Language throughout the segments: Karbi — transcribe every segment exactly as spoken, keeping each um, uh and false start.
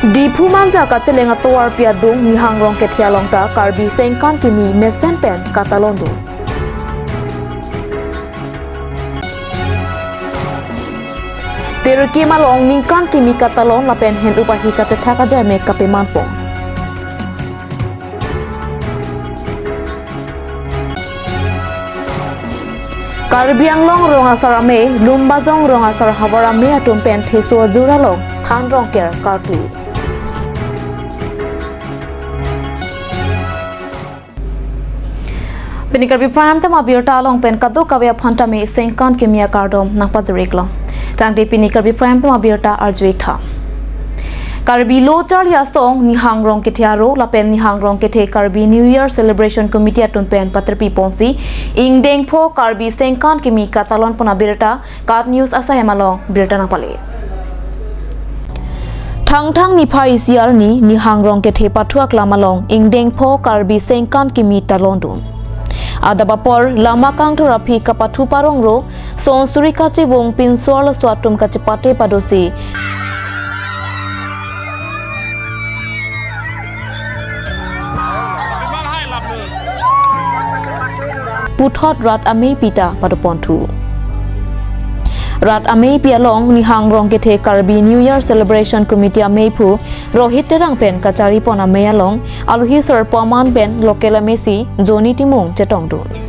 Diphu Manja kacheleng atovarpi adung Nihang Rongkethe along ta Karbi Sengkan Kimi mesen pen katalondun. Tirkim along ningkan kimi katalon lapen hen-up ahi kachethak ajai mek kapemanpon. Karbi Anglong rong asar amei, Lumbajong rong asar havar amei atum pen Theso ajur along than rongker karkli. Pini Karbi Prime Time abirta along pen kadokave aphan tame Sengkan Kimi akardom nangpajir-iklo. Tangte pini Karbi Prime Time abirta arju-ik tha. Karbi Lo Charli Asong Nihang Rongkethe aro lapen Nihang Rongkethe Karbi New Year Celebration Committee atum pen patirpi ponsi ingdeng pho Karbi Sengkan Kimi katalonpon abirta KAT News asahem along birta nangpale. Thangthang niphai isi arni Nihang Rongkethe pathu aklam along ingdeng pho Karbi Sengkan Kimi talondun. Adap apor lama kangthur aphi kapathu parongro, sonsuri kachevung, pinso arloso atum kachepate padosi puthot rat ameipi ta padoponthu. Rat ameipi along Nihang Rongkethe Karbi New Year Celebration Committee ameiphu Rohit Terang pen kacharipon amei along aluhi sar pu aman pen local M A C Johnny Timung chetongdun.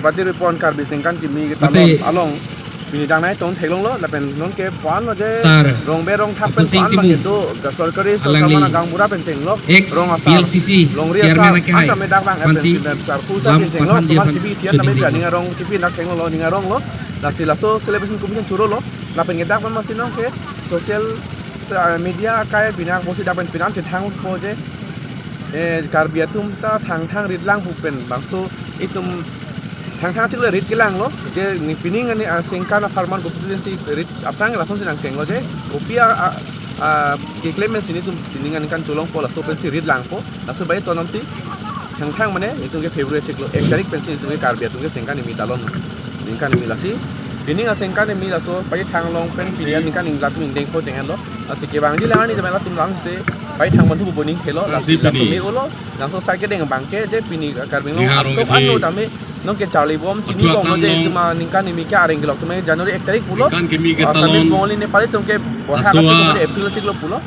Patirpon Karbi Sengkan Kimi ketalon along pini dangnai tong theklonglo lapen nonke puan lo je Sir, rongbe rongthak pen Apostle puan Timung, bang kedo ga sorkari sorkar alangli mana gaonbura pen chenglok ex rong asar B L C C longri chairman asar akehai, anta me dak bang pen Pansi, sar pusa lam pen chenglok pathan suman dia T V tian tame phan dia ningarong T V nak chenglok lo ningarong lo lasi laso celebration committee churo lo lapen kedak pen masi nonke social, eh, media akai bina kosi dak pen pinan chethang po je, eh, Karbi atum ta thangthang ritlang pu pen bangso itum thangthang chiklo rit kelanglo je ne pining ani, ah, Sengkan a-farmer constituency rit aphrang lasonsi nangchenglo je kopi a, a, a, keklem si netum pining aningkan cholongpo laso pensi ritlangpo laso bai tonamsi thangthang mane itum ke February chiklo ek tarik pensi itum ke Karbi atum ke Sengkan Kimi talon ningkan kimi lasi pining a-Sengkan Kimi laso pai thanglong pen pini aningkan ingla tum ingdeng pho chengan lo. Lasi kevangji lang arni jemela tum langse pai thang banthu bo ning khelo lasi laso me-olo. Laso sai kedeng bangke je pini Karbi Anglong atum ano tame nonke charlibom chinibom je tuma ningkan kimi ke areng kelok tame January ek tarik pulo. Ningkan kimi ke Assamese talon. Bengali Nepali tum ke borha laso ka tum a. April chiklo pulo.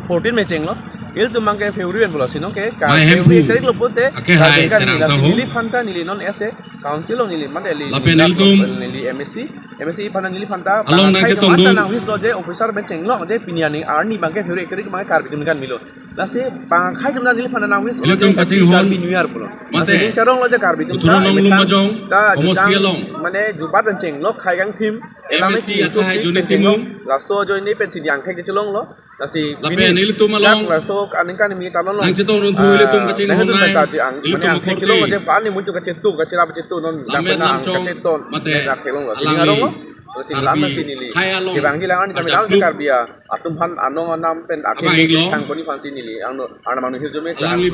Fourteen me chenglo. Ilitum bangke February pen pulo si nonke ka Mai hempu. February ek tarik lo pute akehai ningkan kimi Terang lasi Sahung. Neli phanta neli non ese council lo neli mane neli lapen neli ilitum neli M A C, M A C phanta neli phanta along nang bangkai chetongdun. Nangwis lo je officer pen chenglok je pini ani arni bangke February ek tarik bangke Karbi atum ningkan milo. Lasi bangkai atum neli phanta nangwis lo je ilitum happy kachinghon Karbi New Year pulo. Mate. Lasi ning charong lo je Karbi atum uthuro ta nong lum metang majong ta homo jutang si along. Mane jubat pen chenglok khai kangthim. M A C elame ti akai pen Johnny chenglok. Timung. Laso Johnny pensi diang khai chelonglo. Lasi lapen pini ilitum dak along laso aningkan kimi talon lo. Nangchetongdun thu ilitum kachinghon nang. Nangtum nang ta ji ang, ilitum mane ang akorte. Kachelong je pani mutu kachetu kachera kachetu non dak lamen pena ang lamchong kacheton mate dak kelong lo. Sini alang arong lo. Lasi lam Karbi si neli. Khai along. Kevangji lang ani kami ajak lam si tuk. Karbi a. Atum phan anong anam pen akhir abang ni iglo. Thang koni phan si neli. Ang no Arnam anu hirjume alangli.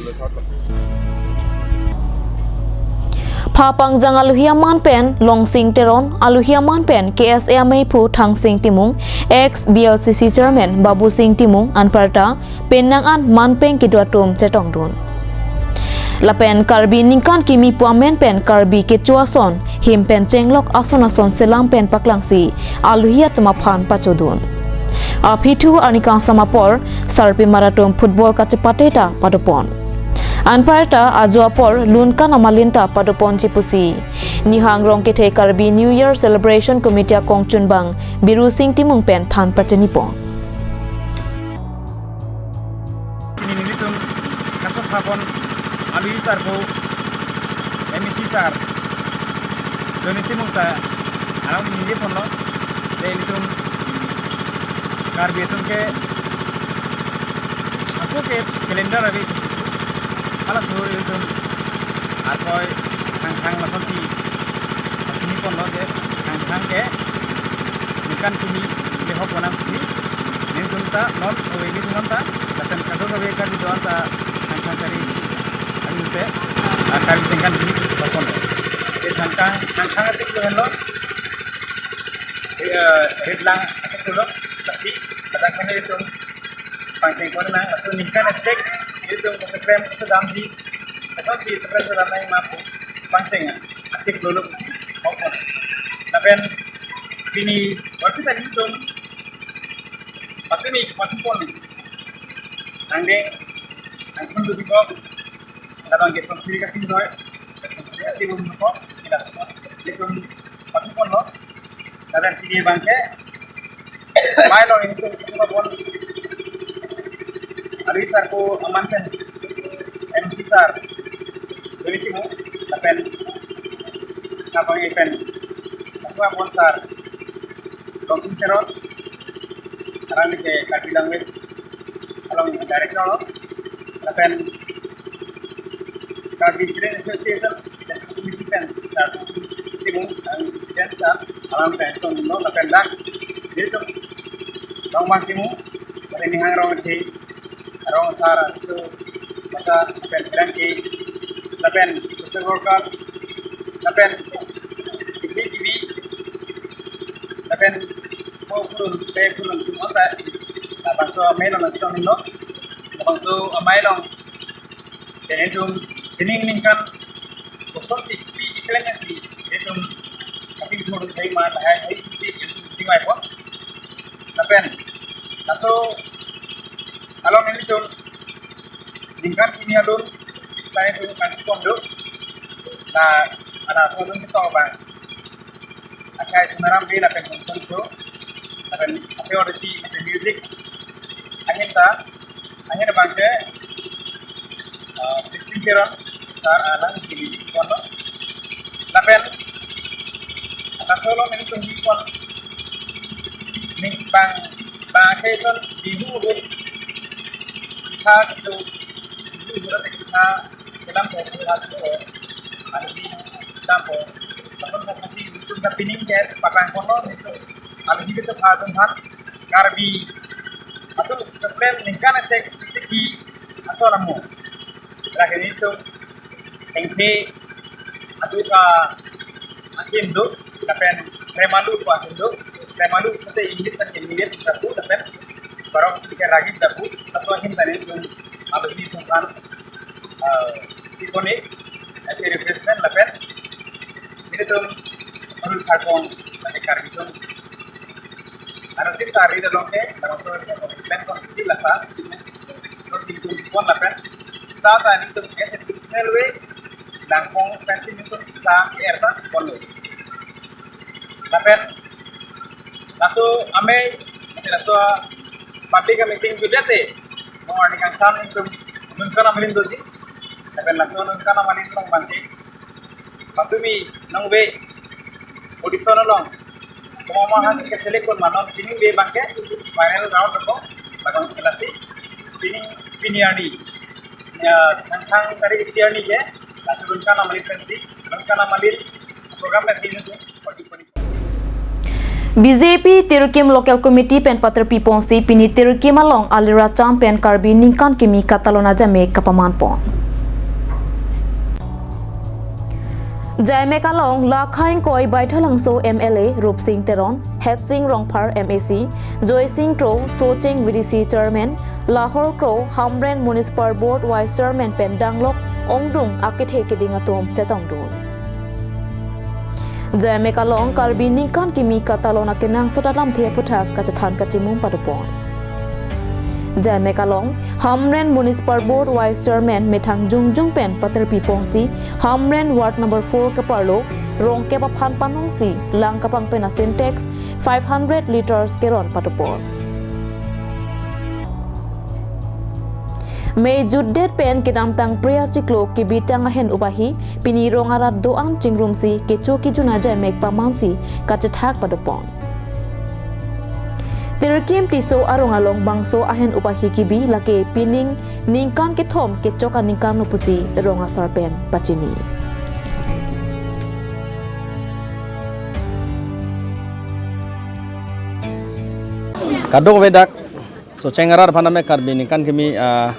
Phapangjang aluhi aman pen Longsing Teron, aluhi aman pen K S A ameiphu Thangsing Timung, ex B L C C chairman Babusing Timung anparta penang an manpeng kedo atum chetongdun. Lapen Karbi ningkan kimi pu amen pen Karbi kecho ason, him pen chenglok ason ason selam pen paklangsi aluhi atum aphan pachodun. Aphi thu arni kangsam apor, sarpimar atum football kachepate ta padopon. Anparta ajo apor lunkan amalin ta padoponji pusi Nihang Rongkethe Karbi New Year Celebration Committee akongchunbang Birusing Timung pen than pachinipon. Pini nelitum kachok phapon aluhi sarpo M A C sar Johnny Timung ta arong ningje ponlo. Te nelitum Karbi atum ke ako ke calendar ave pusi pu. Halaso atum akoi thangthang lasonsi pachini ponlo je thangthang ke ningkan kimi le hok ponang pusi. Nelitum ta non ove nelitum ta lapen kadokave Karbi do-an ta thangthang tari isi. Ave te, ah, Karbi ningkan kimi pusi hok ponlo. Je thangthang, thangthang achiklo henlo. Eh, rit lang achiklo. Lasi, ladak mane itum pangcheng pon nang, laso ningkan esek itum kosekrem kosedam di, lasonsi sekrem sedam nangji ma pu pangcheng achiklo lo pusi hok pon. Lapen pini waktu tadi itum, waktu ni waktu pon angdeng angkun dudi kok, labang ke sonsri kasing doi, sonsri kasing doi kok, kita semua itum waktu ponlo. Lapen pini abang ke, mai long itum kuma pon. Ari sar ko aman pen, M C sar. Jadi kimu, lapen abang ipen, kuma pon sar Rongsing Teron, arang ke Karbi language along director lo. Lapen Karbi Student Association Central Committee pen sar Timung, ang president sar, alam pen tong no lapen dak. Jadi tong tong mang Timung, pada Nihang Rong di Rong sar, so masa lapen friend ke, lapen social worker, lapen T V, T V, lapen po kurun, pe kurun, tum anta, labangso amei long nasi tong no, labangso amei long. Jadi itum, ini ningkan kosonsi pi keklem si itum kasing turun dari mana hai hai si itum tinggal pon. Lapen laso along nelitum ningkan kimi along, lain itum kan pon do. Na, ada so dun to bang. Akai Sonaram Bey lapen Johnson Kro, lapen authority, lapen music. Ahin ta, ahin abang ke, ah, Christine Teron, sar alang si music kono. Lapen, laso along nelitum hi pon, ni bang, bang ke son Bihu ave, kita gitu, Bihu ave kita, selam po, kita gitu, ada di, selam po, lapen po, kasi itum ta pining ke, pakrang kono, itum, ada di kita pha atum aphan, Karbi atum keklem ningkan esek chitiki aso namo. Lake nelitum engke atum ka akim do, lapen Remalu ko akim do. Remalu kote English kan English dapu, lapen barong ke ragi dapu. Laso akim tadi itum abis itum kan, eh, itum ni, eh, refreshment lapen nelitum perlu karbon, lapen Karbi atum. Ano sir tari dalong ke, ano so, plan kon si lasa, so si tu kon lapen, sa ta nelitum as a traditional way, langkong pensi nelitum sa air ta kon lo. Lapen, laso amei, laso public meeting tu dete, mo ani kang san nelitum, ningkan amalin doji, lapen laso ningkan amalin long bangke, patumi nangve audition along komat ma aphan si ke-select kon ma non pining ve bangke final round ko, lapen lasi pining pini arni, ya, thangthang tari isi arni ke, laso ningkan amalin pensi, ningkan amalin program pensi nelitum. B J P Tirkim Local Committee pen paterpi ponsi pini Tirkim along aliracham pen Karbi ningkan kimi katalon ajame kapaman pon. Jaimek along lakha ingkoi Baithalangso M L A Rupsing Teron, Hetsing Rongphar M A C, Joysing Kro, Socheng V D C Chairman, Lahor Kro, Hamren Municipal Board Vice Chairman pen danglok ongdung akethe keding atum chetongdun. Jaimek along Karbi ningkan kimi katalon akenangsot alamthe aphuthak kachethan kachimung padopon. Jaimek along Hamren Municipal Board Vice Chairman methang jongjung pen paterpi ponsi Hamren Ward number four keparlo rongkep aphan panongsi lang kapangpen a Sintex five hundred liters keron padopon. Mei jutdet pen kedamtang Phre achiklo kebitang ahin ubahi pini rong arat do-an chingrumsi kecho kejun ajaimek pamansi kachethak padopon. Tirkim Tisso arong along bangso ahen upahi kebi lake pining ningkan kethom kechok aningkan lo pusi rong asar pen pachini. Kadokave dak Socheng arat aphan tame Karbi ningkan kimi, ah,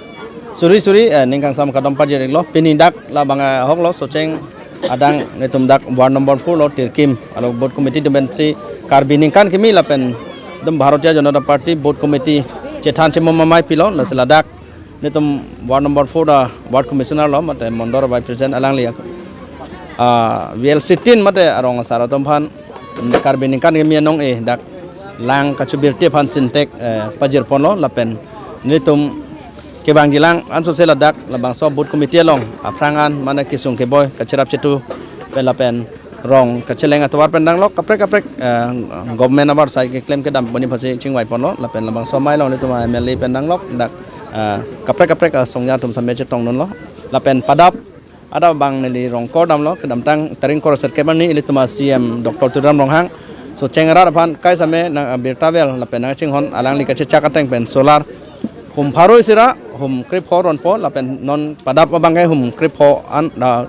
suri suri, eh, ning kangsam kadom pajir-iklo. Pini dak labang, ah, ahok lo Socheng adang netum dak ward number four lo Tirkim along booth committee atum pensi Karbi ningkan kimi lapen netum Bharatiya Janata Party booth committee chethan chemo mamai pilo, lasi ladak netum ward number four a ward commissioner lo mate mondol vice president alangli, ah, V L sixteen mate arong asar atum aphan Karbi ningkan kimi anong-e dak lang kachobirti aphan sintex, eh, pajir ponlo lapen netum kevang jilang anso se ladak labangso booth committee along aphrang an mane kesung keboi kacherap chetu pen lapen rong kacheleng atovar pen danglok kaprek kaprek, eh, government abar sai keklem kedam boni phasi chingvai ponlo lapen labangso amei along netum M L A pen danglok dak, eh, kaprek kaprek, eh, songja atum same chetongdunlo lapen padap adap abang neli rongkor damlo, kedamtang tarik ingkoi ra sirkep arni ilitum a C M Doctor Tuliram Ronghang Socheng arat aphan kai same nang, ah, birta vel lapen nangchinghon alangli kachechak ateng pen solar hum pharo isi ra hum krepho ronpo lapen non padap abang ke hum krepho an, ah,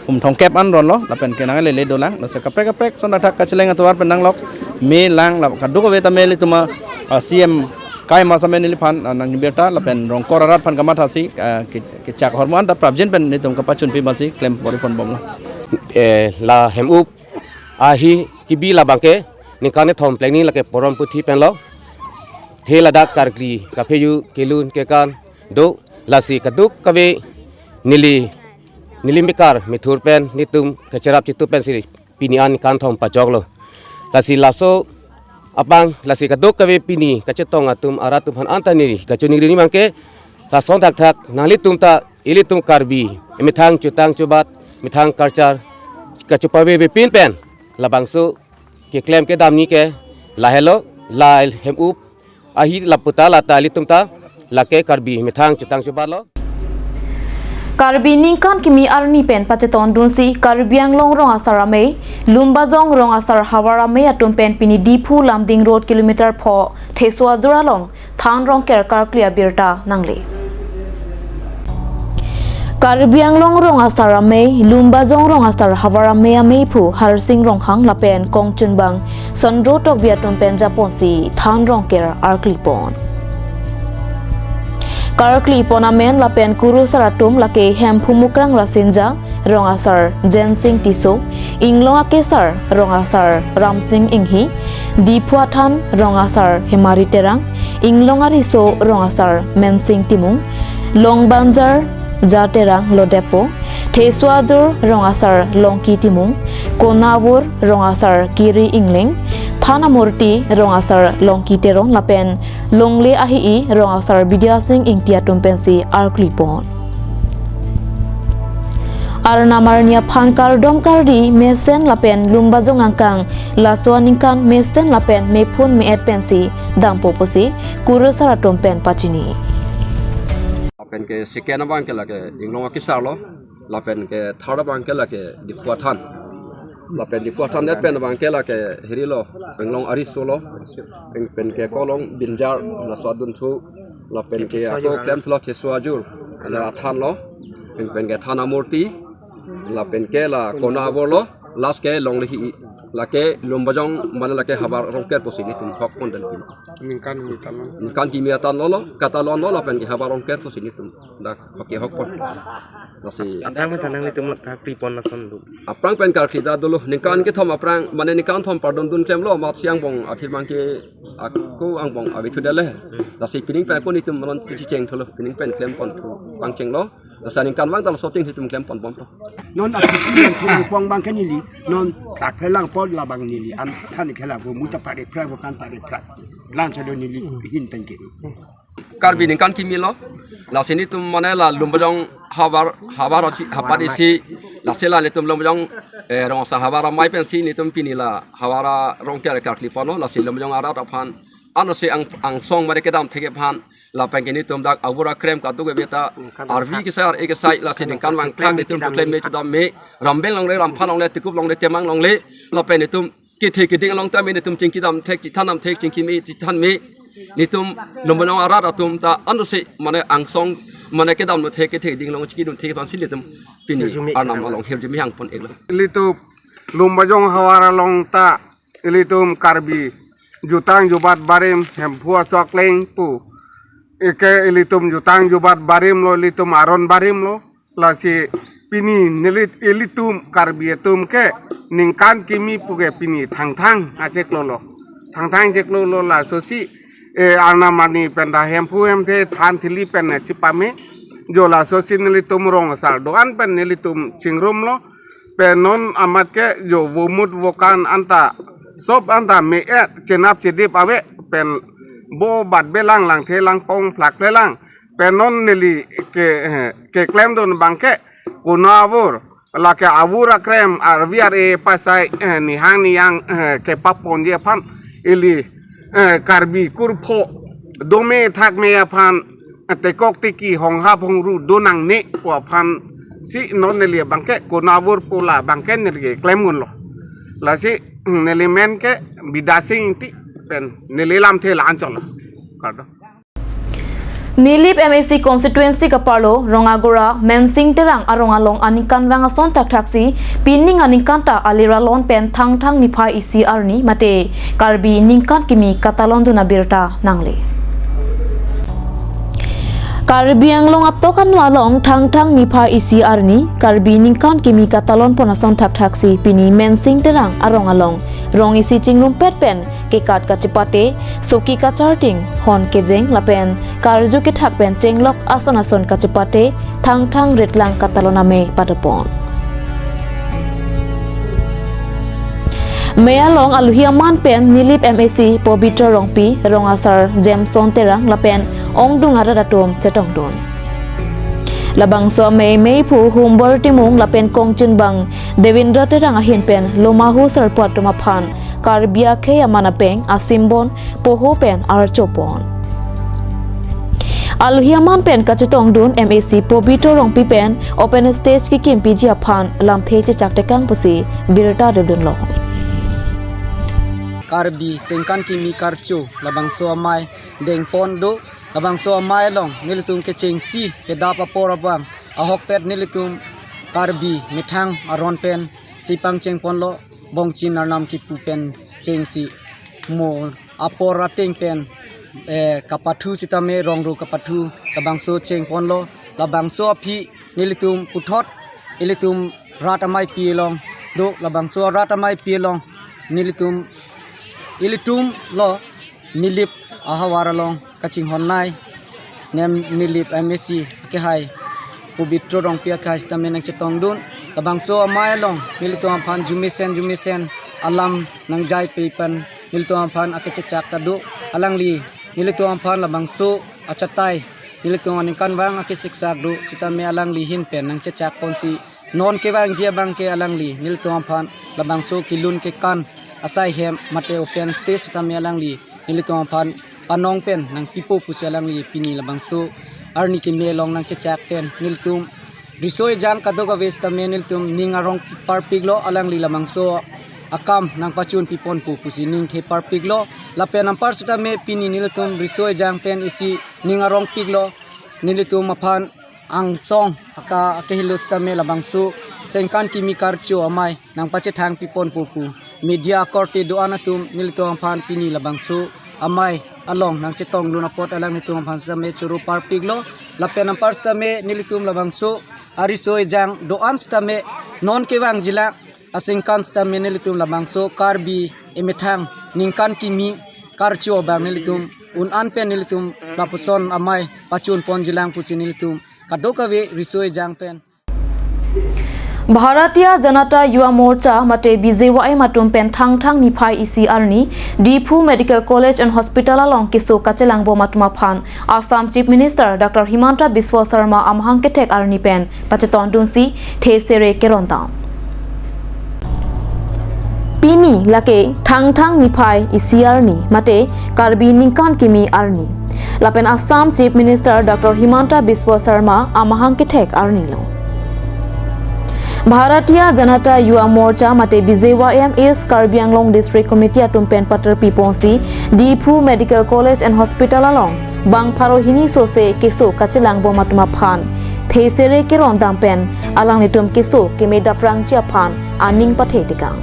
hum thomkep an ronlo lapen kenang lele dolang, lasi kaprek kaprek son thakthak kacheleng atovar pen danglok, me lang la kadokave tame ilitum a, ah, C M kai ma same neliphan, ah, nangbirta lapen rongkor arat aphan kamathasi, ah, ke kechak ahormu an ta prapjin pen netum kapachunpi masi klem pori ponbomlo. Eh, la hem-up ahi kebi labang ke ningkan kethom plengni lake porom puthi penlo. The ladak karkli kapheju kelun kekan do, lasi kadokave neli neli mekar methur pen netum kacherap chetu pensi pini an ningkan kethom pachoklo. Lasi laso apang lasi kadokave pini kachetong atum arat atum aphan anta neli kachoningri abang ke lason thakthak nanglitum ta ilitum Karbi methang chutang chubat methang culture kachopavepin pen labangso keklem kedam ni ke lahelo, la hem-up ahi lapu ta lata ilitum ta lake Karbi methang chutang chubatlo. Karbi ningkan kimi arni pen pachetongdunsi Karbi Anglong rong asar amei, Lumbajong rong asar havar amei atum pen pini Diphu Lumding Road kilometer pho Theso Ajur along than rongker karkli abirta nangle. Karbi Anglong rong asar amei, Lumbajong rong asar havar amei ameiphu Harsing Ronghang lapen kongchunbang Sondro Tokbi atum pen japonsi than rongker arkli pon. Karkli pon amen lapen kurusar atum lake Hemphu Mukrang Rasinja, rong asar Jensing Tisso, Inglong akesar rong asar Ramsing Inghi, Diphu athan rong asar Hemari Terang, Inglong ariso rong asar Mensing Timung, Longbanjar Ja Terang Lodepo, Theso Ajur rong asar Longki Timung, Konavur rong asar Kiri Ingling, Thanamurti rong asar Longki Teron lapen longle ahi-i rong asar Bidya Sing Ingti atum pensi arkli pon. Arnam arni aphan kardom kardi mesen lapen Lumbajong angkang laso aningkan mesen lapen mephun me-et pensi dampo pusi kurusar atum pen pachini. Lapen ke second abang ke lake Inglong akesar lo, lapen ke third abang ke lake Diphu athan. Lapen Diphu athan det pen abang ke lake hiri lo, Inglong ariso lo, pen ke kolong binjar laso adunthu, lapen ke ako klemthulo Theso Ajur la athan lo, pen ke Thanamurti, lapen ke la Konavur lo, last ke longle hi, lake Lumbajong mane lake havar rongker pusi netum hok pon dan kin. Ningkan kimi atan lo. Ningkan kimi atan lo lo, kata lo lo lapen ke havar rongker pusi netum dak hok ke hok pon. Lasi aphrang pen nanglitum karkli pon lason do. Aphrang pen karkli ta dolo, ningkan kethom aphrang, mane ningkan thom pardon dun klemlo, amat si angbong aphir abang ke ako angbong avi thu dele. Lasi pining pen ako netum malon chicheng thulo, pining pen klem pon thu pangchenglo. Lasi aningkan vang ta laso ting netum klem ponbom to. Non aphiti yang thu pon abang ke neli, non tak phelang pon labang neli an than khela bo muta pare pra bo kan pare pra. Lan sa do neli hin pen ke. Karbi ningkan kimi lo, lasi netum mane la Lumbajong havar, havar asi, havar isi, lasi la netum Lumbajong, eh, rong asar havar amei pensi netum pini la havar arongker karkli ponlo, lasi Lumbajong arat aphan, ano se ang, angsong mane kedam thek aphan, lapen ke netum dak abura krem kadokave ta, arvi kesai, ar-e kesai, lasi ningkan vangthak netum keklem me chedam me, Rambeng longle, Ramphan longle, Tekup longle, Temang longle, lapen netum kethe keding along tame netum chingki dam thek, chithan dam thek, chingki me chithan me, netum Lumbajong arat atum ta anose mane angsong mane kedam lo thek, kethe keding along chingki dun thek aphansi netum pini hirjume arnam along hirjume hangpon-iklo. Ilitum Lumbajong havar along ta ilitum Karbi jutang jubat barim, Hemphu asokleng pu, eke ilitum jutang jubat barim lo, ilitum aron barim lo. Lasi pini neli ilitum Karbi atum ke ningkan kimi pu ke pini Thangthang acheklo lo. Thangthang cheklo lo, lasosi, eh, arnam arni pen ta Hemphu hemthe than thili pen, eh, chipame. Jo lasosi nelitum rong asar do-an pen nelitum chingrum lo. Pen non amat ke jo vomut vokan anta sop anta me-et chenap chedip ave pen bo bat belang lang the lang pong phlak le lang. Pen non neli ke, eh, keklem dun abang ke konat avur, lake avur akrem arvi ar-e pasai, eh, nihang niyang, eh, kepaponji aphan, ili, eh, Karbi kurpho dome thakme aphan, eh, tekok teki honghap hongru do nangne pu aphansi non neli abang ke konat avur pu la abang ke neli keklem dunlo. Lasi, mm, neli men ke Bidya Sing Ingti pen neli lamthe la-an chotlo. Kardom. Nilip M A C constituency kaparlo Rongagora Mensing Terang arong along aningkanvang ason thakthaksi pining aningkan ta aliralon pen Thangthang niphai isi arni mate Karbi ningkan kimi katalon dun abirta nangle. Karbi Anglong atok anu along Thangthang niphai isi arni Karbi ningkan kimi katalon pon ason thakthaksi pini Mensing Terang arong along rong isi chingrumpet pen kekat kachepate, soki kacharting, hon kejeng lapen karju kethak pen chenglok ason ason kachepate, Thangthang ritlang katalon amei padopon. Mei along alohi aman pen Nilip M A C Pobitro Rongpi, rong asar Jameson Terang lapen ongdung arat atum chetongdun. Labangso amei meiphu Humbor Timung lapen kongchunbang Devendra Terang ahin pen lomahu sarpo atum aphan Karbi akhei aman apeng asimbon poho pen archopon. Alohi aman pen kachetongdun M A C Pobitro Rongpi pen open stage kekim piji aphan lamthe chechak tekang pusi birta ripdunlo. Karbi sengkan kimi karcho labangso amei dengpon do, labangso amei along nelitum kechengsi kedap apor abang ahokpet nelitum Karbi methang aron pen si pangchengponlo, bongchin arnam kipu pen chengsi mo apor ateng pen, eh, kapathu sitame rongro kapathu labangso chengponlo, labangso aphi nelitum puthot ilitum rat ameipi along do, labangso rat ameipi along nelitum ilitum lo Nilip ahavar along kachinghon nei nem Nilip M A C akehai Pobitro Rongpi akehai sitame nangchetongdun. Labangso amei along nelitum aphan jumesen jumesen alam nangjaipi pen nelitum aphan akechechak ta do. Alangli nelitum aphan labangso achatai nelitum aningkanvang akesiksak do sitame alangli ahin pen nangchechak ponsi non kevangji abang ke alangli nelitum aphan labangso kelun kekan asai hem mate open stage sitame alangli nelitum aphan panong pen nangpipo pusi alangli pini labangso arni keme along nangchechak pen nelitum riso ejang kadokave sitame nelitum ning arong parpiklo, alangli labangso akam nangpachun piponpo pusi ning ke parpiklo. Lapen anpar sitame pini nelitum riso ejang pen isi ning arongpiklo, nelitum aphan angsong aka akehelo sitame labangso sengkan kimi karcho amei nangpachethang piponpo pu media akorte do-an atum nelitum aphan pini labangso amei along nangchetongdun apot alanglitum aphan sitame choro parpiklo. Lapen anpar sitame nelitum labangso ariso ejang do-an sitame non kevangjilang asengkan sitame nelitum labangso Karbi emethang ningkan kimi karcho abang nelitum un-an pen nelitum lapuson amei pachun ponjilang pusi nelitum kadokave riso ejang pen. Bharatiya Janata Yuva Morcha mate B J Y M atum pen Thangthang niphai isi arni Diphu Medical College and Hospital along keso kachelangbom atum aphan Assam Chief Minister Doctor Himanta Biswa Sarma amahang kethek arni pen pachetongdunsi thesere kerondam. Pini lake Thangthang niphai isi arni mate Karbi ningkan kimi arni. Lapen Assam Chief Minister Doctor Himanta Biswa Sarma amahang kethek arnilo. Bharatiya Janata Yuva Morcha mate B J Y M East Karbi Anglong District Committee atum pen patar piponsi Diphu Medical College and Hospital along bang pharo hini sose keso kachelang bom atum aphan thesere keron dam pen alanglitum keso keme daprangji aphan aning pathe tekang.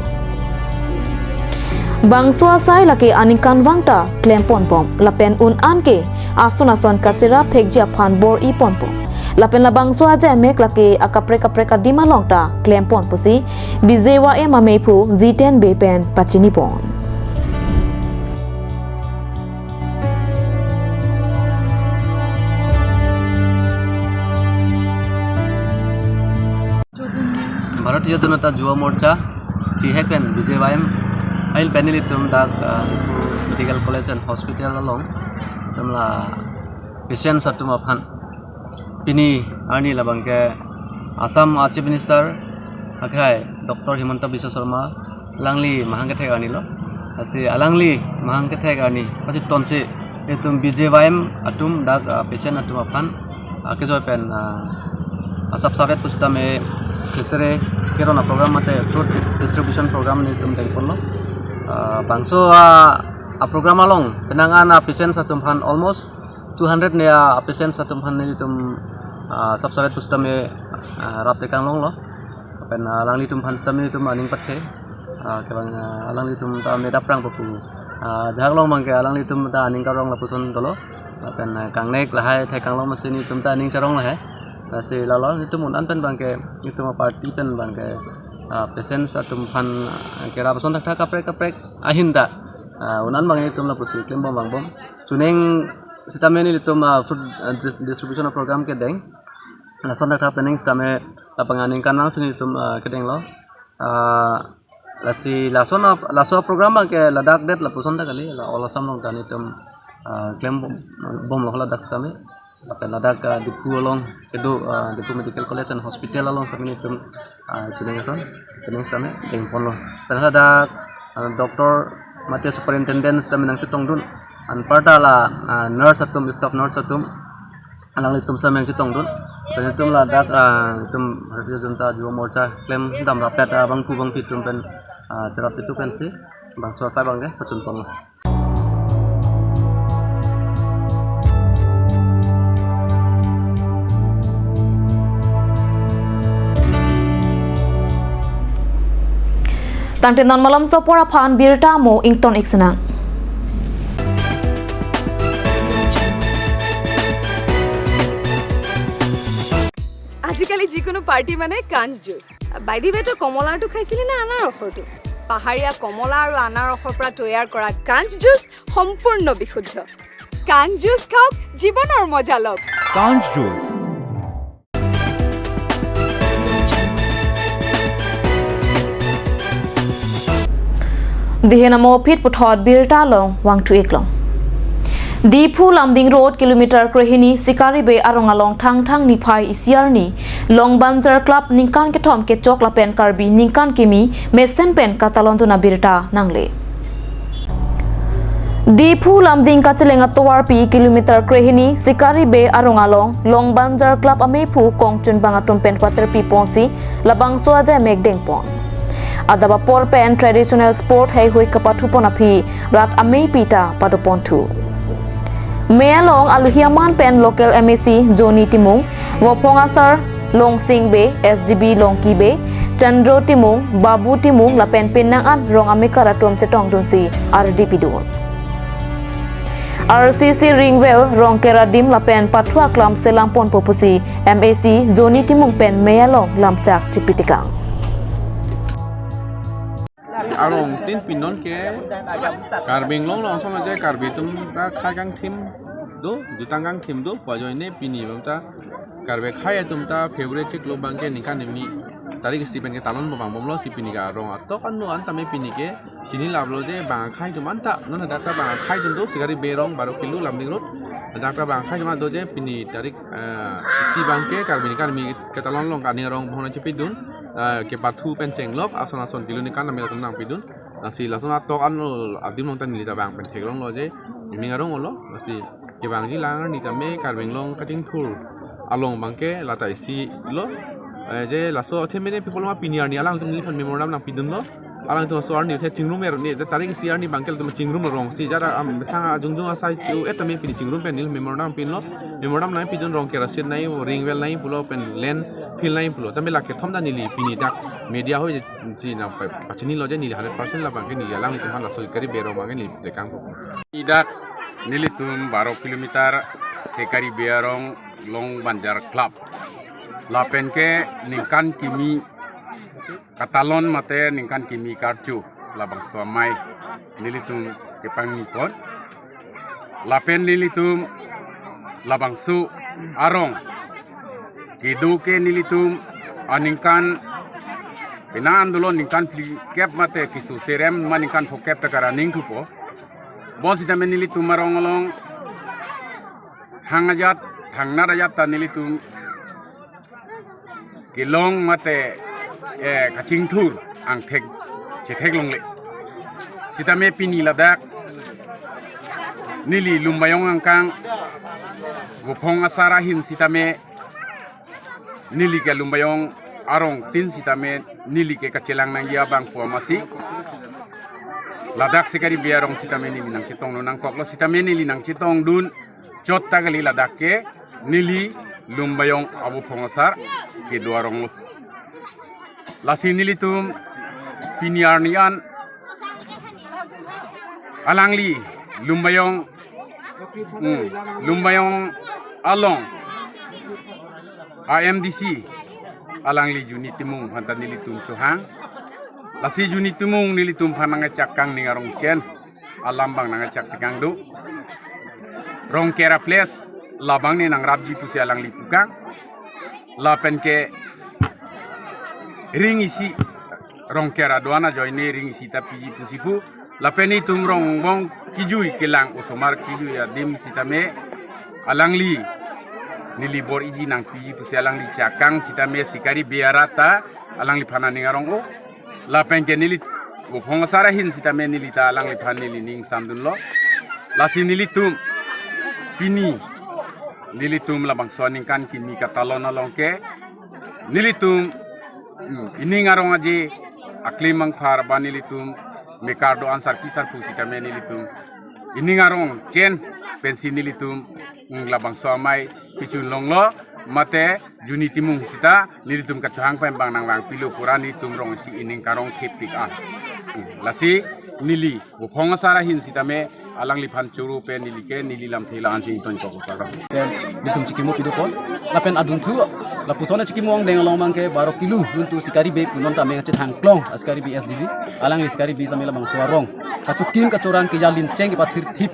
Bangso asai lake aningkanvang ta klempon bom lapen un-an ke ason ason kacherap thekji aphan bor-i ponbom. Lapen labangso ajaimek lake akaprek kaprek adim along ta klempon pusi B J Y M ameiphu Jiten Bey pen pachinipon. Bharatiya Janata Yuva Morcha, thihek pen B J Y M, ahil pen nelitum dak, ah, Diphu Medical College and Hospital along, itum la patients atum aphan pini arni labang ke Assam Chief Minister akhai Doctor Himanta Biswa Sarma alangli mahang kethek arni lo. Lasi alangli mahang kethek arni pachitonsi itum B J Y M atum dak, ah, patient atum aphan, ah, kejoi pen, ah, asap savet pusitame thesere keron aprogram mate fruit distribution program nelitum dengponlo. Ah, bangso, ah, aprogram along penang an, ah, patients atum aphan almost two hundred ne, ah, patients atum aphan nelitum, ah, asap savet pusitame, ah, rap tekang longlo. Lapen, ah, alanglitum aphan sitame nelitum aning pathe. Ah, kevang, ah, alanglitum ta me daprang papu. Ah, jahak long abang ke alanglitum ta aning karong lapuson dolo. Lapen, ah, kangnek lahai thekang long masi nelitum ta aning charong lahai. Lasi lalo nelitum un-an pen abang ke, nelitum aparty pen abang ke, ah, patients atum aphan, ah, kerap ason thakthak kaprek kaprek ahin ta, ah, un-an abang nelitum lapusi klembom vangbom. Chuning sitame nelitum, ah, fruit, ah, dis-, distribution program kedeng. Lason thakthak pening sitame labang aningkanvang si nelitum, ah, kedenglo. Ah, lasi lason ap-, laso program abang ke ladak det lapuson ta kali, la all Assam along ta nelitum, ah, klembom, bomlo ladak sitame. Lapen ladak, ah, Diphu along kedo, ah, Diphu Medical College and Hospital along sitame nelitum, ah, chuning ason, chuning sitame dengponlo. Lapen ladak, ah, doctor mate superintendent sitame nangchetongdun. Anparta la, ah, nurse atum, staff nurse atum, alanglitum sitame nangchetongdun. Lapen itum ladak, ah, itum Bharatiya Janata Yuva Morcha klem dam rapet, ah, bangphu bangphi atum pen, ah, cherap chitu pensi bangso asai abang ke pachunponlo. Tangte non malomso apor aphan birta mo ington ik sinang. আজিকালি যিকোনো পাৰ্টি মানে কাঞ্চ juice. By the ৱে, তই কমলাৰটো খাইছিলি নে আনাৰসৰটো? পাহাৰীয়া কমলা আৰু আনাৰসৰ পৰা তৈয়াৰ কৰা কাঞ্চ জুচ সম্পূৰ্ণ বিশুদ্ধ। কাঞ্চ জুচ খাওক, জীৱনৰ মজা লওক। কাঞ্চ juice. Dihen amo phit puthot birta along vangthu iklong. Diphu Lumding Road kilometer krehini Sikari Bey arong along Thangthang niphai isi arni Long Banjar Club ningkan kethom kechok lapen Karbi ningkan kimi mesen pen katalon dun abirta nangle. Diphu Lumding kacheleng atovarpi kilometer krehini Sikari Bey arong along Long Banjar Club ameiphu kongchunbang atum pen patar piponsi labangso ajaimek dengpon. Adap apor pen traditional sport heihui kapathupon aphi rat ameipi ta padoponthu. Mei along aluhi aman pen local M A C Johnny Timung, Vophong Asar Longsing Bey, S G B Longki Bey, Chandro Timung, Babu Timung lapen penang an rong amekar atum chetongdunsi ardi pidun. R C C Ringwell Rongker adim lapen pathu aklam selangponpo pusi M A C Johnny Timung pen mei along lamchak chipitikang. Arong tin pinon ke Karbi Anglong along ason aje Karbi atum ta khai kangthim do, jutang kangthim do, pu ajoine pini abang ta Karbi akhai atum ta favorite chiklo abang ke ningkan kimi tarik isi pen ketalon abang bomlo si pini ke arong atok anu an tame pini ke chinilaplo je bang akhai atum anta non hadak ta bang akhai atum do Sikari Bey arong baro kilo Lumding Road. Hadak ta bang akhai atum do je pini tarik, eh, isi abang ke Karbi ningkan kimi ketalon along kani arong bohon chipidun, eh, kepathu pen chenglok ason ason kilo ningkan amel atum nangpidun. Lasi lason atok an adim along ta neli ta bang pen theklonglo je ening arong olo. Lasi kevangji lang arni tame Karbi Anglong kachingthur along abang ke lata isi lo. Eh, je laso athema ne people ma pini arni alangtum neliphan memorandum nangpidunlo. Alangtum laso arni the chingrum er ni, the tarik isi arni abangke latum chingrum rong si jara am thang ajungjung asai chu et tame pini chingrum pen neli memorandum pinlo. Memorandum nangpidun Rongker asit nangji, ring well nangji pulo pen landfill nangji pulo. Tame lake thom ta neli pini dak media hoi je si nangpa-, pachinilo je neli hundred percent labangke neli alanglitum aphan laso Sikari Bey arong abangke neli tekang po. Idak nelitum baro kilometer Sikari Bey arong Long Banjar Club. Lapen ke ningkan kimi katalon mate ningkan kimi karcho labangso amei nelitum kepangni pon. Lapen nelitum labangso arong kedo ke nelitum aningkan penang dolo ningkan phlikep mate piso serem ma ningkan phokep ta karaning thupo. Bonsitame nelitum arong along thang ajat, thangnar ajat ta nelitum kelong mate, eh, kachingthur angthek chetheklongle. Sitame pini ladak neli Lumbajong angkang Vophong asar ahin sitame neli ke Lumbajong arong tin sitame neli ke kachelang nangji abang pu amatsi ladak Sikari Bey arong sitame neli nangchetongdun nangkoklo, sitame neli nangchetongdun chot ta kali, ladak ke neli Lumbajong avophong asar kedo aronglo. Lasi nelitum pini arni an alangli Lumbajong, hmm, Lumbajong along a M D C alangli Juni Timung aphan ta nelitum chohang. Lasi Juni Timung nelitum aphan nangchak kangni arong chen alam abang nangchak tekang do. Rongker a-place labang ne nangrapji pusi alangli pukang. Lapen ke ring isi Rongker aduan ajoine ring isi ta piji pusi pu. Lapen itum rongbong kijui kelang osomar kijui adim sitame alangli neli bor-iji nangpiji pusi alangli chakang sitame Sikari Bey arat ta alangliphan aning arong-o. Lapen ke neli Vophong asar ahin sitame neli ta alangliphan neli ning samdunlo. Lasi nelitum pini nelitum labangso aningkan kimi katalon along ke nelitum, hmm, ining arong aje aklim angphar ba nelitum mekar do-an sarpi sarpo sitame nelitum ining arong chen pensi nelitum, hmm, labangso amei pichun longlo mate Juni Timung sita nelitum kachohang pen bang nangvangpilo pura nelitum rong isi ining karong thepik an. Hmm, lasi neli Vophong asar ahin sitame alangliphan choro pen neli ke neli lamthe la-an si ingtonkok parong. Pen nelitum chikimo pido pon. Lapen adunthu lapuson chikimo angdeng along abangke baro kilo duntu Sikari Bey pu non ta ameng chethangklong a-Sikari Bey S G B. Alangli Sikari Bey sitame labangso arong kachokim kachorang kejalin cheng kepathirthip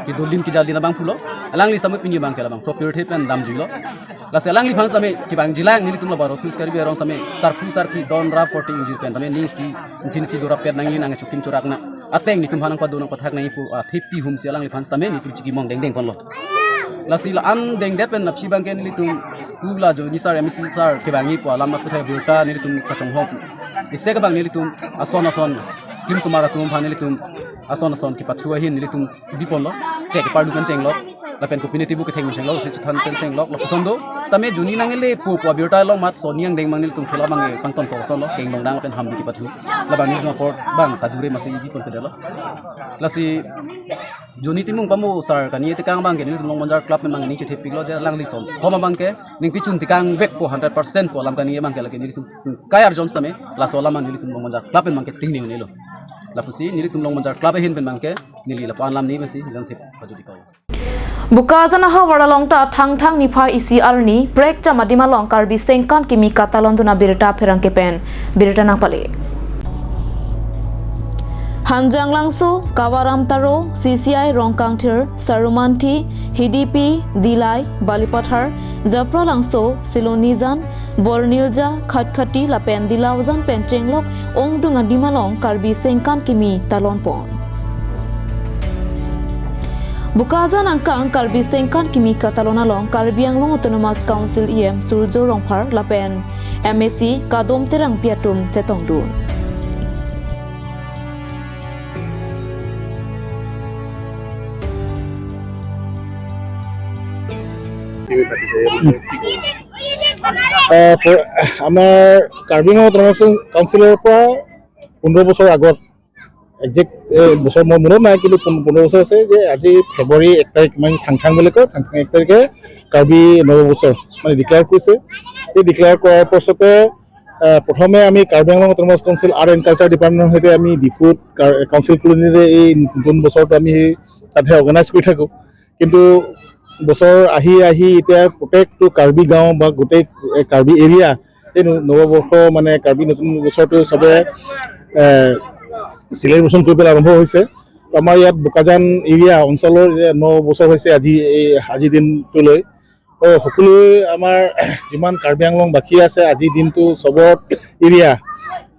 kedolin kejalin abang pulo. Alangli sitame pini abangke labangso pirthe pen damjuilo. Lasi alangliphan sitame kevangjilang nelitum la baro kilo Sikari Bey arong sitame sarpo sarpi don rap korte ingjir pen tame ning isi thin isi dorap pet nangji nangchokim chorak na. Ateng nelitum aphan nangpado nangpathak nangji pu athepi humsi alangliphan sitame nelitum chikimo angdeng deng ponlo. Lasi la-an dengdet pen aphi abangke nelitum pu la Joni sar, M A C sar kevangji pu alam aputhak birta nelitum kachonghong. Isi ke abang nelitum ason ason klim osomar atum aphan nelitum ason ason kepathu ahin nelitum bi ponlo, chek parlu kan chenglok, lapen kopine tibu ketheng chenglok, si chethan pen chenglok, lapuson do, sitame Juni nangkele pu pu abirta along mat soni angdeng abang nelitum khela abang pangton ko sonlo, keng dongdang lapen hambi kepathu, labang nelitum apor abang kadure masi bi pon kedelo. Lasi Juni Timung pamo sar kani tekang abangke nelitum Long Banjar Club pen abang ning chethepiklo je alangli son. Hom abangke ning pichun tekang vek po hundred percent po alam kani abangke lake nelitum kayar Jones tame, laso alam nelitum Long Banjar Club pen abangke ting ni unelo. Lapusi nelitum Long Banjar Club ahin pen abangke neli lapu-an lam ni masi nang thep pajudi kau. Bokajan ahavar along ta Thangthang niphai isi arni prekjam adim along Karbi sengkan kimi katalon dun abirta pherangke pen birta nangpale. Hanjanglangso, Kawaram Taro, C C I Rongkangthir, Sarumanthi, Hidipi, Dillai, Balipathar, Japralangso, Silonijan, Bornilja, Khatkhati lapen Dilaujan pen chenglok ongdung adim along Karbi sengkan kimi talon pon. Bokajan angkang Karbi sengkan kimi katalon along Karbi Anglong Autonomous Council E M Surjya Rongphar lapen M A C Kadom Terangpi atum chetongdun. আহ, প-, আমাৰ কাৰ্বি আংলং অট'নমাছ কাউন্সিলৰ পৰা পোন্ধৰ বছৰ আগত, একজেক্ট বছৰ মোৰ মনত নাই, কিন্তু পোন- পোন্ধৰ বছৰ হৈছে যে আজি ফেব্ৰুৱাৰী এক তাৰিখ, মানে থাংথাং বুলি কয়, থাংথাং এক তাৰিখে কাৰ্বি নৱবছৰ মানে ডিক্লেয়াৰ কৰিছে। এই ডিক্লেয়াৰ কৰাৰ পাছতে আহ, প্ৰথমে আমি Karbi Anglong autonomous council art and culture ডিপাৰ্টমেণ্টৰ সৈতে আমি ডিফুত কাৰ- কাউন্সিল কলনীৰে এই নতুন বছৰটো আমি সেই তাতহে অৰ্গেনাইজ কৰি থাকোঁ। কিন্তু বছৰ আহি আহি এতিয়া প্ৰত্যেকটো কাৰ্বি গাঁও বা গোটেই, এ, কাৰ্বি এৰিয়া এই ন- নৱবৰ্ষ, মানে কাৰ্বি নতুন বছৰটো চবে, এ, চেলিব্ৰেশ্যন কৰিবলৈ আৰম্ভ হৈছে। আমাৰ ইয়াত বোকাজান এৰিয়া অঞ্চলৰ যে ন বছৰ হৈছে আজি, এই আজিৰ দিনটোলৈ। তো সকলোৱে, আমাৰ যিমান কাৰ্বি আংলংবাসী আছে, আজিৰ দিনটো চবৰ এৰিয়া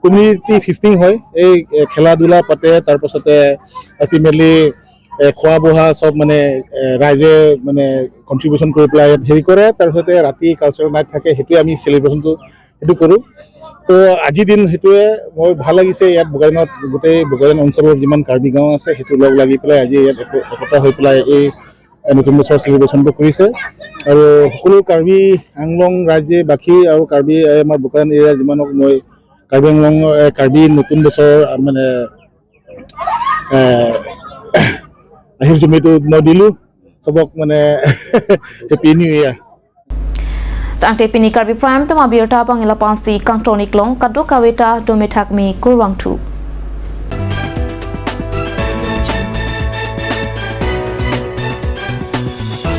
কমিউনিটি ফিষ্টিং হয়। এই, এ, খেলা ধূলা পাতে, তাৰপাছতে আল্টিমেটলি, এ, খোৱা বোৱা চব মানে, এ, ৰাইজে মানে কণ্ট্ৰিবিউশ্যন কৰি পেলাই ইয়াত হেৰি কৰে। তাৰপিছতে ৰাতি কালচাৰেল নাইট থাকে, সেইটোৱে আমি চেলিব্ৰেশ্যনটো সেইটো কৰোঁ। তো আজিৰ দিন সেইটোৱে মোৰ ভাল লাগিছে। ইয়াত বোকাজানত গোটেই বোকাজান অঞ্চলৰ যিমান কাৰ্বি গাঁও আছে, সেইটো লগ লাগি পেলাই আজি ইয়াত একো- একতা হৈ পেলাই এই নতুন বছৰ চেলিব্ৰেশ্যনটো কৰিছে। আৰু সকলো কাৰ্বি আংলং ৰাইজে, বাকী আৰু কাৰ্বি, এ, আমাৰ বোকাজান এৰিয়াৰ যিমানক মই কাৰ্বি আংলং, এ, কাৰ্বি নতুন বছৰ, আ, মানে, এ, আহিৰ জুমিটো মই দিলোঁ চবক, মানে, হেপী নিউ ইয়াৰ। Tangte pini Karbi Prime Time abirta abang ila pensi kangton-ik long, kadokave ta dome thakme kurvangthu.